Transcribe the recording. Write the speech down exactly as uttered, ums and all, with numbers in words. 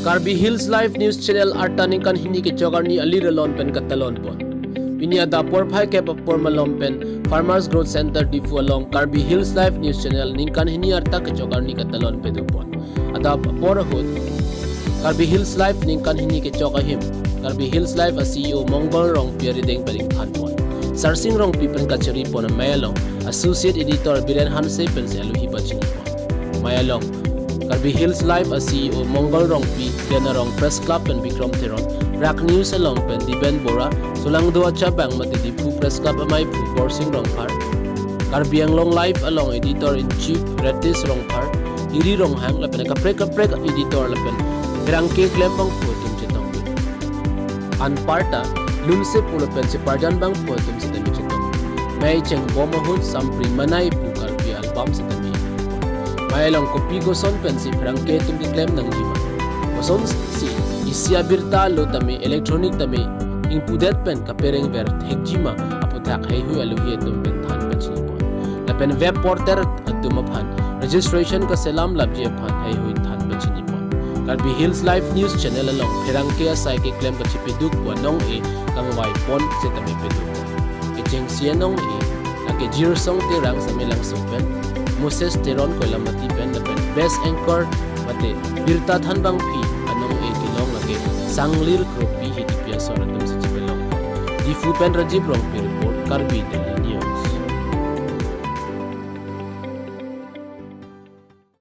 Karbi Hills Live News Channel arta ningkan hini kechok arni alir alon pen katalon pon. Pini adap porphai kep apor malom pen Farmers Growth Center Diphu along Karbi Hills Live News Channel ningkan hini arta kechok arni katalon padu pon. Adap apor ahut Karbi Hills Live ningkan hini kechok ahim Karbi Hills Live a CEO Mongol Rongpi arideng pen ingthan pon. Sarsing Rongpi pen kachiri pon amei along Associate Editor Biren Hanse pensi aluhi pachini pon. Amei along Karbi Hills Live a CEO Mongol Rongpi, Denarong Press Club pen Bikrom Teron, Rak News along pen Diben Bora, Solangdo Achabang mate Diphu Press Club amaiphu Borsing Rongphar, Karbi Anglong Live along Editor in Chief Retish Rongphar, Iri Ronghang lapen kaprek kaprek editor lapen pherangke klembangphu atum chetong. Anparta lunse pu lapen cheparjan bangphu atum sitame chetong. Mei chengbom ahut Sampri Manai pu Karbi album sitame. Amei along kopi koson pensi pherangke atum keklem nangjima, kosonsi isi abirta lo tame electronic tame ingpudet pen kaperengver thekjima aputhak heihui aluhi atum pen than pachini pon. Lapen web portal atum aphan registration kaselam lapji aphan heihui than pachini pon. Karbi Hills Live News Channel along pherangke asai keklem kachipiduk pu anong-e kangvai pon sitame piduk pon. Kechengsi anong-e lake Jirsong Terang Samelangso pen, Moses Teron Koilamati pen lapen Best Anchor mate birta thanbangpi anong-e kelong lake Sanglir Kropi Hidipi asor atum si chipelong. Diphu pen Rajiv Rongpi report, Karbi Daily.